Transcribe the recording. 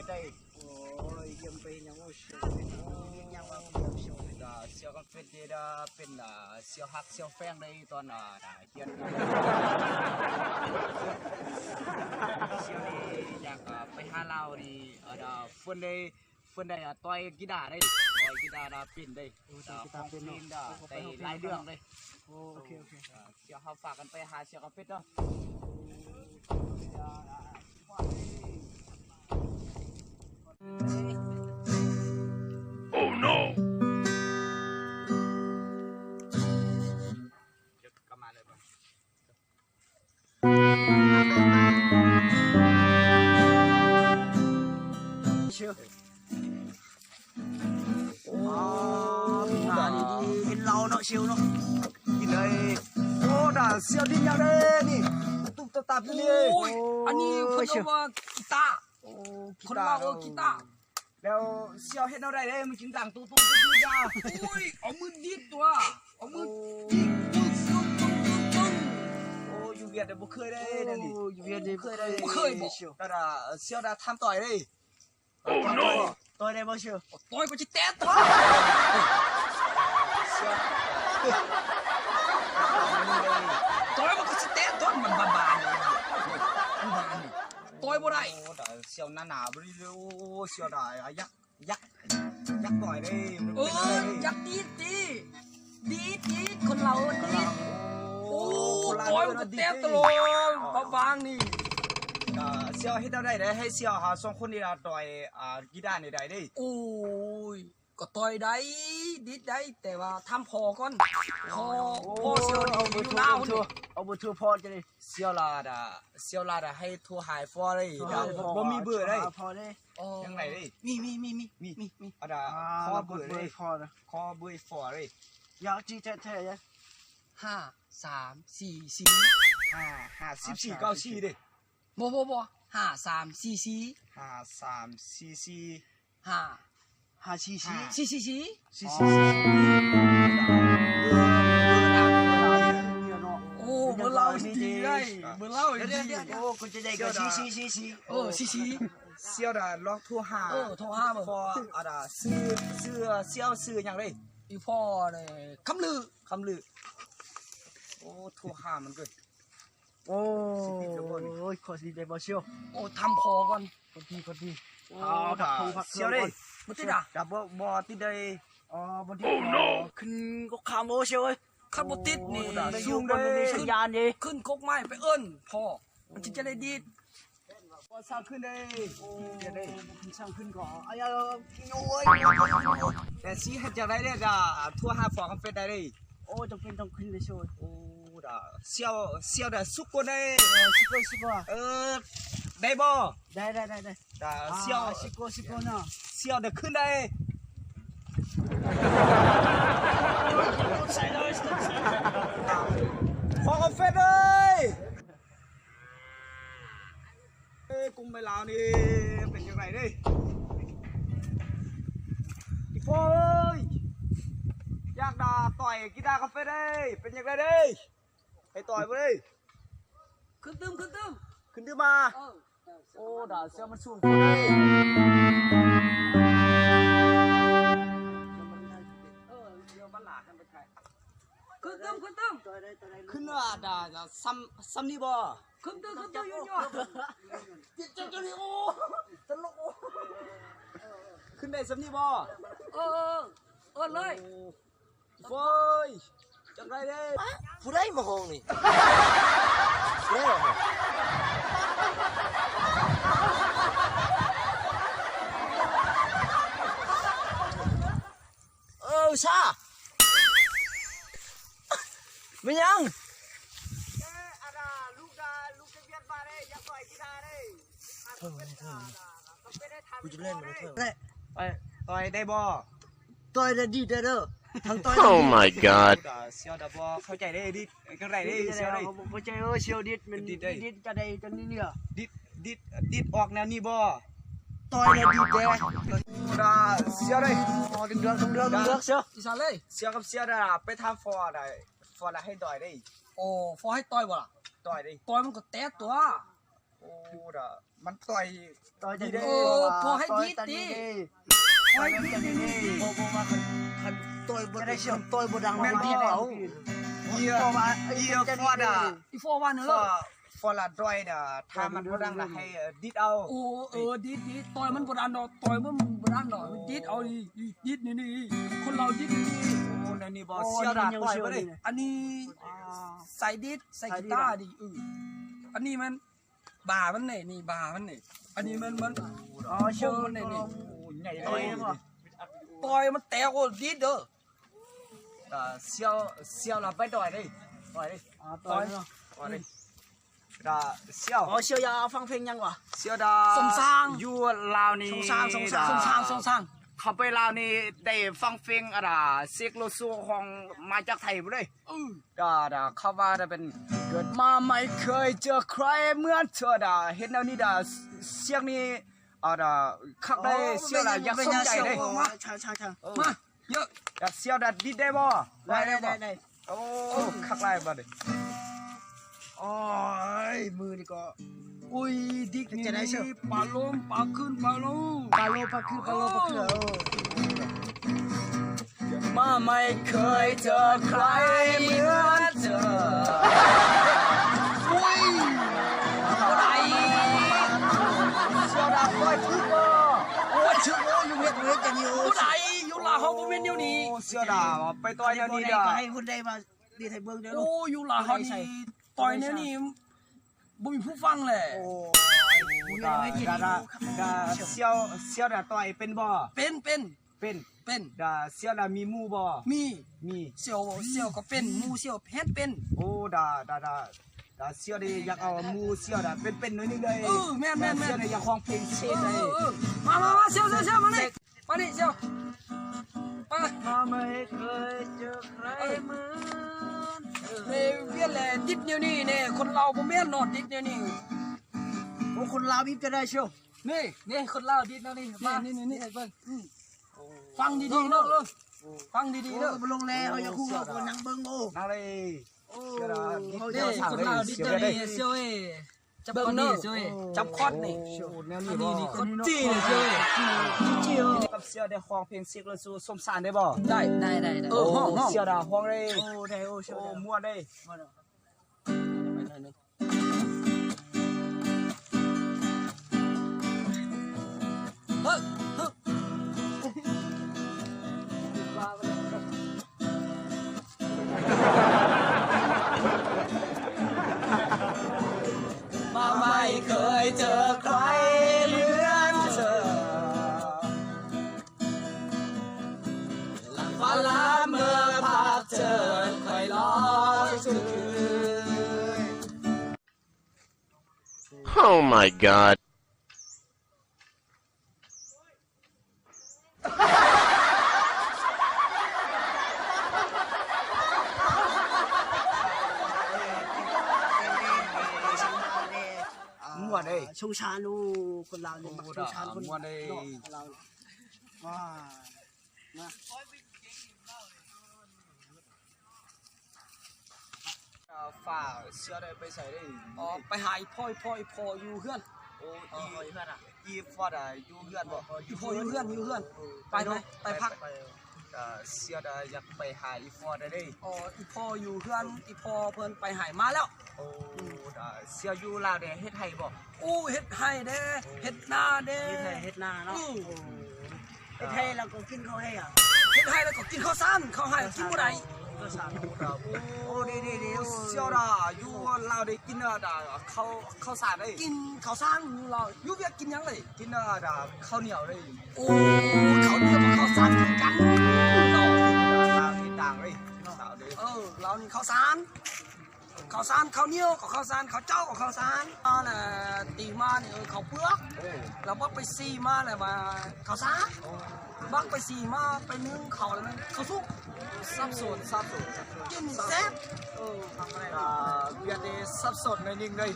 ໄດ້ ໂອ້ຍ ຢ້ຽມໄປເຮັດຫຍັງ ໂອ້ຍ ໂຊເປັນຫຍັງວະ ຢ້ຽມໂຊເປັນດາ ສຽວກຳເປັດເດດາ ເປັນດາ ສຽວຮັກສຽວແຟງໄດ້ຕອນ ອ່າ ຮຽນ ສຽວນີ້ຢາກ ອ່າ ໄປຫາລາວນີ້ ອ່າ ເພິ່ນໄດ້ ເພິ່ນໄດ້ ອ່າ ຕ່ອຍກີຕາເດ້ ຕ່ອຍກີຕາດາ ເປັນເດ້ ໂອ້ ຕ່ອຍກີຕາເປັນເນາະ ໄດ້ຫຼາຍເລື່ອງເດ້ ໂອ້ ໂອເຄ ໂອເຄ ອ່າ ດຽວເຮົາຝາກກັນໄປຫາສຽວກຳເປັດເດີ. Oh no! ໂອ້ ຕາດີໆ ເຫັນເຫຼົ້າເນາະ ເຊວເນາະ ກິນເລີຍ. ໂອ້ ດາ ສຽວດິນຫຍັງເດ້ນີ້ ຕຸບໆຕັບໆຢູ່ນີ້. ໂອ້ຍ ອັນນີ້ເພິ່ນເອີ້ນວ່າກີຕາ ໂອ້ ຄົນລາວເອີ້ນກີຕາ. ແລ້ວສຽວເຮັດແນວໃດເດ້ ມັນຈຶ່ງດັງຕຸບໆ ຕຸບໆດາ? ໂອ້ຍ ເອົາມືດີດຕົວະ ເອົາມືດີດ ປຶ້ງ ປຶ້ງ ປຶ້ງ ປຶ້ງ ປຶ້ງ. ໂອ້ ຢູ່ຫວຽດບໍ່ເຄີຍເດ້ແນວນີ້. ໂອ້ ຢູ່ຫວຽດນີ້ບໍ່ເຄີຍເດ້ ບໍ່ເຄີຍບໍ່? ແຕ່ວ່າສຽວດາທຳຕ່ອຍເດ້. ໂອ້ ໂນ! ຕ່ອຍໄດ້ບໍ່ ສຽວ? ໂອ້ ຕ່ອຍກໍຊິແຕະຕົວະ ສຽວ ຕ່ອຍມັນກໍຊິແຕະຕົວະ ມັນບານໆ ມັນບານ ຕ່ອຍບໍ່ໄດ້. ໂອ້ ດາ ສຽວໜາໆ ບໍ່ດີເລີຍ. ໂອ້ ສຽວດາ ຢາກ ຢາກ ຢາກຕ່ອຍເດ້. ເອີ ຢາກດີດຕິ ດີດ ດີດ ຄົນລາວດີດ. ໂອ້ ໂອ້ ຕ່ອຍມັນກໍແຕະຕົວະ ບາງໆນີ້. ກະສຽວເຮັດແນວໃດໄດ້ ໃຫ້ສຽວເຮົາສອງຄົນນີ້ລະຕ່ອຍ ອ່າ ກີຕານີ້ໄດ້ເດ້? ໂອ້ຍ ກໍຕ່ອຍໄດ້ ດີດໄດ້ ແຕ່ວ່າຖາມພໍ່ກ່ອນ ພໍ່ ພໍ່ສຽວນີ້ຢູ່ລາວນີ້ ເອົາເບີໂທພໍ່ຈັ່ງໃດ? ສຽວລາດ ສຽວລາດໃຫ້ໂທຫາພໍ່ເລີຍ ບໍ່ມີເບີເດ້. ອໍ ຈັ່ງໃດເດ້? ມີ ມີ ມີ ມີ ມີ ມີ ຂໍເບີເລີຍ ຂໍເບີພໍ່ເລີຍ. ຢາກຈີແທ້ໆ ຫ້າສາມສີ່ສີ່ ຫ້າ ຫ້າສິບສີ່ ເກົ້າສີ່ເດ້. ບໍ່ ບໍ່ ບໍ່ ຫ້າສາມສີ່ສີ່ ຫ້າສາມສີ່ສີ່ ຫ້າ ຫ້າສີ່ສີ່ ສີ່ສີ່ສີ່ ສີ່ສີ່ສີ່. ໂອ້ ເບີລາວດີເດ້ ເບີລາວດີ. ໂອ້ ຄົນຈະໄດ້ກໍສີ່ສີ່ສີ່ສີ່. ເອີ ສີ່ສີ່. ສຽວດາລອງໂທຫາ ເອີ ໂທຫາເບິ່ງ ພໍ່ ອັນນ່າ ຊື່ ຊື່ ສຽວຊື່ຫຍັງເດ້? ອີ່ພໍ່ເດ້ ຄຳລື ຄຳລື. ໂອ້ ໂທຫາມັນເກີດ ໂອ້ຍ ຂໍຊິໄດ້ບໍ່ ສຽວ? ໂອ້ ຖາມພໍ່ກ່ອນ ກ່ອນທີ່ ກ່ອນທີ່. ໂອ້ ເອົາ ພັກເທິງ ພັກເທິງ ສຽວເດ້ ບໍ່ຕິດອະ? ບໍ່ ບໍ່ຕິດເດ້. ອໍ ບໍ່ຕິດ. ຂຶ້ນກໍຂ້າມ ໂອ້ ສຽວເອີຍ. ຄັນບໍ່ຕິດນີ້ ໂອ້ ສູງເດ້ ບໍ່ມີສັນຍານເດ້. ຂຶ້ນກົກໄມ້ໄປເອີ້ນພໍ່ ມັນຈຶ່ງຈະໄດ້ດີດ. ບໍ່ສ້າງຂຶ້ນເດ້ ໂອ້ ເດ້ ບໍ່ສ້າງຂຶ້ນກໍ ອາຍ ໂອ້ຍ ແຕ່ຊິເຮັດຈັ່ງໃດເດ້ ດາ ໂທຫາພໍ່ກຳເປັດໄດ້ເດ້. ໂອ້ ຈຳເປັນຕ້ອງຂຶ້ນເດ້ ໂອ້ຍ. ໂອ້ ດາ ສຽວ ສຽວດາ ສຸກກ່ອນເດ້. ເອີ ສຸກກ່ອນ ສຸກກ່ອນ. ເອີ ໄດ້ບໍ່? ໄດ້ ໄດ້ ໄດ້ ໄດ້. ດາ ອ່າ ສຽວ ຊິໂກ ຊິໂກເນາະ ສຽວດາ ຂຶ້ນໄດ້. ພໍ່ກຳເປັດເອີຍ ເອີ ກຸມໄປລາວນີ້ເປັນຈັ່ງໃດເດ້? ອີ່ພໍ່ເອີຍ ຢາກດາ ຕ່ອຍກີຕາກຳເປັດເດ້ ເປັນຈັ່ງໃດເດ້? ໃຫ້ຕ່ອຍບໍ່ເດ້? ຂຶ້ນຕື່ມ ຂຶ້ນຕື່ມ ຂຶ້ນຕື່ມມາ. ເອີ ໂອ້ ດາ ສຽວມັນສູງໂພດເດ້. ເອີ ດຽວມັນຫຼາກກັນໄປໄກ. ຂຶ້ນຕື່ມ ຂຶ້ນຕື່ມ ຂຶ້ນວ່າດາ ດາ ສ່ຳ ສ່ຳນີ້ບໍ່? ຂຶ້ນຕື່ມ ຂຶ້ນຕື່ມ ຢູ່ ຢູ່ ຕິດເຈົ້າ ເຈົ້ານີ້ ໂອ້ ຕະຫຼົກ ໂອ້ ຂຶ້ນໄດ້ສ່ຳນີ້ບໍ່? ເອີ ເອີ ເອີ ເລີຍ. ໂອ້ຍ ຈັ່ງໃດເດ້? ຜູ້ໃດມາຫ້ອງນີ້? ຜູ້ໃດມາຫ້ອງ? ເອີ ຊາ ແມ່ນຫຍັງ? ກູຈະເລ່ນມັນເທີ ໄປ ຕ່ອຍໄດ້ບໍ່? ຕ່ອຍໄດ້ ດີດໄດ້ເດີ ທັງຕ່ອຍ Oh my god ສຽວດາ ບໍ່ເຂົ້າໃຈເດ້ ດີດ ຈັ່ງໃດເດ້ ສຽວເດ້ ບໍ່ເຂົ້າໃຈ. ເອີ ສຽວ ດີດ ມັນ ດີດ ດີດ ຈະໄດ້ ຈະນີ້ເນາະ ດີດ ດີດ ດີດອອກແນວນີ້ບໍ່? ຕ່ອຍແລ້ວດີດແດ່ ດາ ສຽວເດ້. ອໍ ດຶງເດືອກ ດຶງເດືອກ ດຶງເດືອກ ສຽວ ອີສານເລີຍ ສຽວກັບສຽວດາ ໄປຖາມພໍ່ໄດ້ ພໍ່ລະໃຫ້ຕ່ອຍເດ້. ໂອ້ ພໍ່ໃຫ້ຕ່ອຍບໍ່ລະ? ຕ່ອຍເດ້ ຕ່ອຍມັນກໍແຕກຕົວະ. ໂອ້ ດາ ມັນຕ່ອຍ ຕ່ອຍຈັ່ງນີ້ ເອີ ພໍໃຫ້ດີດຕິ ຕໍ່ຍຈັ່ງນີ້ ບໍ່ ບໍ່ວ່າຄັນ ຄັນຕ່ອຍບໍ່ ຄັນຕ່ອຍບໍ່ດັງ ແມ່ນດີດເອົາ ເອີ ອີຟອດ ອີຟອດວ່າເນີ ຟອດລະດອຍນະ ຖ້າມັນບໍ່ດັງລະໃຫ້ດີດເອົາ ໂອ້ ເອີ ດີດ ດີດ ຕ່ອຍມັນບໍ່ດັງດອກ ຕ່ອຍມັນບໍ່ດັງດອກ ດີດເອົາ ດີດນີ້ ນີ້ ຄົນລາວດີດນີ້ ໂອ້ ແນວນີ້ບໍ່ ໂອ້ ສ່ຽວດາ ຕ່ອຍບໍ່ໄດ້ ອັນນີ້ສາຍດີດ ສາຍ ສາຍດີດ ກີຕາດີ ເອີ ອັນນີ້ມັນ ບ່າມັນເດ້ ນີ້ບ່າມັນເດ້ ອັນນີ້ມັນ ມັນ ອໍ ໂຊມັນເດ້ນີ້ ໂອ້ ໃຫຍ່ເລີຍ ຕ່ອຍມັນແຕກ ໂອ້ ດີດເດີ ອ່າ ສ່ຽວ ສ່ຽວລະໄປຕ່ອຍເດ້ ຕ່ອຍເດ້ ອໍ ຕ່ອຍເນາະ ຕ່ອຍເດ້ ດາ ສ່ຽວ ອໍ ສ່ຽວຢາກຟັງເພງຫຍັງວະ ສ່ຽວດາ ສົມຊາງ ຢູ່ລາວນີ້ ສົມຊາງ ສົມຊາງ ສົມຊາງ ສົມຊາງ ເຂົ້າໄປລາວນີ້ໄດ້ຟັງເພງ ອາດາ ເສກໂລໂຊຂອງ ມາຈາກໄທພຸ້ນເດ້ ເອີ ດາ ດາ ເຂົາວ່າດາເປັນ ເກີດມາໄມ່ເຄີຍເຈີໃຄເໝືອນເທີດາ ເຮັດແນວນີ້ດາ ສຽງນີ້ ອາດາ ຄັກໄດ໋ ໂອ້ ສ່ຽວດາ ຢາກສົນໃຈເດ້ ມາ ເອີ ມາ ເຢີ ດາ ສ່ຽວດາ ດີດໄດ້ບໍ່ ໄດ້ ໄດ້ ໄດ້ ໄດ້ ໂອ້ ຄັກຫຼາຍບາດນີ້ ໂອ້ຍ ມືນີ້ກໍ ອຸ້ຍ ດິກນີ້ ປາລົມ ປາຂຶ້ນ ປາລົງ ປາໂລ ປາຄື ປາໂລ ປາເຄືອ ໂອ້ ມາໄມ່ເຄີຍເຈີໃຄເໝືອນເທີ ອຸ້ຍ ບໍ່ໄດ້ ສ່ຽວດາ ຂ້ອຍຖືກບໍ່ ໂອ້ຍ ຖືກ ໂອ້ຍ ຢູ່ເຮັດ ເຮັດຫຍັງຢູ່ ບໍ່ໄດ້ ຢູ່ລາວເຮົາບໍ່ແມ່ນແນວນີ້ ໂອ້ ສ່ຽວດາ ໄປຕ່ອຍແນວນີ້ດາ ໃຫ້ຄົນໃດມາ ດີດໃຫ້ເບິ່ງເດີ ໂອ້ ຢູ່ລາວເຮົານີ້ ຕ່ອຍແນວນີ້ ບໍ່ມີຜູ້ຟັງແຫຼະ ໂອ້ ດາ ດາ ດາ ສ່ຽວ ສ່ຽວດາ ຕ່ອຍເປັນບໍ່ ເປັນ ເປັນ ເປັນ ເປັນ ດາ ສ່ຽວດາ ມີໝູ່ບໍ່ ມີ ມີ ສ່ຽວ ສ່ຽວກໍເປັນ ໝູ່ສ່ຽວເຮັດເປັນ ໂອ້ ດາ ດາ ດາ ດາ ສ່ຽວດາ ຢາກເອົາໝູ່ສ່ຽວດາ ເປັນໆ ໜ້ອຍໜຶ່ງເດີ ເອີ ແມ່ນໆໆ ດາ ສ່ຽວດາ ຢາກຮ້ອງເພງເຊກເລີຍ ເອີ ເອີ ມາ ມາ ມາ ສ່ຽວ ສ່ຽວ ມານີ້ ມານີ້ ສ່ຽວ ໄປ ມາໄມ່ເຄີຍເຈີໃຄເໝືອນ ເອີ ວຽນແຫຼະ ດິດແນວນີ້ແນ່ ຄົນລາວບໍ່ແມ່ນເນາະ ດິດແນວນີ້ ໂອ້ ຄົນລາວບິດກໍໄດ້ ສ່ຽວ ນີ້ ນີ້ ຄົນລາວດິດແນວນີ້ ມາ ນີ້ ນີ້ ນີ້ ໃຫ້ເບິ່ງ ອືມ ຟັງດີໆ ເນາະ ເອີ ຟັງດີໆ ເດີ ໂອ້ ບໍ່ລົງແລ້ວ ເຮົາຢາກຮູ້ ເຮົາກໍນັ່ງເບິ່ງ ໂອ້ ນັ່ງເລີຍ ໂອ້ ເຮົາຢາກ ຄົນລາວດິດແນວນີ້ ສ່ຽວເອີຍ ຈັບຄອດນີ້ ໂອ້ ສ່ຽວເອີຍ ຈັບຄອດນີ້ ໂອ້ ແນວນີ້ ອັນນີ້ນີ້ ຄົນຈີນເລີຍ ສ່ຽວເອີຍ ຈີນ ກັບສ່ຽວໄດ້ຮ້ອງເພງເຊກໂລໂຊສົມຊາງໄດ້ບໍ່ ໄດ້ ໄດ້ ໄດ້ ເອີ ຮ້ອງ ຮ້ອງ ສ່ຽວດາ ຮ້ອງເລີຍ ໂອ້ ໄດ້ ໂອ້ ສ່ຽວ ໂອ້ ມ່ວນເລີຍ ມາໄມ່ເຄີຍເຈີໃຄເໝືອນເທີ ຫຼັງຟ້າລາເມືອພາກເທີ ຂ້ອຍລໍຄືນ Oh my god. ມ່ວນເດ້ ສົງສານ ໂອ້ ຄົນລາວນີ້ມັກສົງສານຄົນ ມ່ວນເດ້ ເນາະ ລາວ ວ້າ ມາ ເອີ ຝາກເຊຍໄດ້ໄປໃສເດ້? ອໍ ໄປຫາອີ່ພໍ່ ອີ່ພໍ່ ອີ່ພໍ່ຢູ່ເຮືອນ. ໂອ້ ອີ່ ອີ່ພໍ່ອະ ຢູ່ເຮືອນບໍ່? ອີ່ພໍ່ຢູ່ເຮືອນ ຢູ່ເຮືອນ. ໄປ ໄປ ໄປພັກ. ເຊຍຢາກໄປຫາອີ່ພໍ່ໄດ້ເດ້. ອໍ ອີ່ພໍ່ຢູ່ເຮືອນ ອີ່ພໍ່ເພິ່ນໄປໄຮ່ມາແລ້ວ. ໂອ້ ເຊຍຢູ່ລາວເດ້ ເຮັດໄຮ່ບໍ່? ໂອ້ ເຮັດໄຮ່ເດ້ ເຮັດນາເດ້ ເຮັດໄຮ່ເຮັດນາເນາະ. ໂອ້ ເຮັດໄຮ່ແລ້ວກໍກິນເຂົ້າໄຮ່ອະ ເຮັດໄຮ່ແລ້ວກໍກິນເຂົ້າສານ ເຂົ້າໄຮ່ກິນບໍ່ໄດ້ ເຂົ້າສານ. ໂອ້ ດີໆ ເຊຍດາ ຢູ່ລາວໄດ້ກິນດາ ເຂົ້າ ເຂົ້າສານເດ້ ກິນເຂົ້າສານຢູ່ລາວ. ຢູ່ວຽດກິນຫຍັງເລີຍ? ກິນດາ ເຂົ້າໜຽວເດ້. ໂອ້ ເຂົ້າໜຽວກັບເຂົ້າສານຄືກັນເນາະ ຕ່າງເດ້ ເອີ ລາວນີ້ເຂົ້າສານ ເຂົ້າສານ ເຂົ້າໜຽວກໍເຂົ້າສານ ເຂົ້າເຈົ້າກໍເຂົ້າສານ. ມານະ ຕີມານີ້ ເອີ ເຂົ້າເປືອກ ແລ້ວບັກໄປສີມາແລ້ວວ່າເຂົ້າສານ ບັກໄປສີມາໄປໜຶ້ງເຂົ້າແລ້ວແມ່ນເຂົ້າສຸກ. ສັບສົນ ສັບສົນ ກິນແຊບ. ເອີ ອ່າ ວຽດນີ້ສັບສົນໜ້ອຍໜຶ່ງເດ້.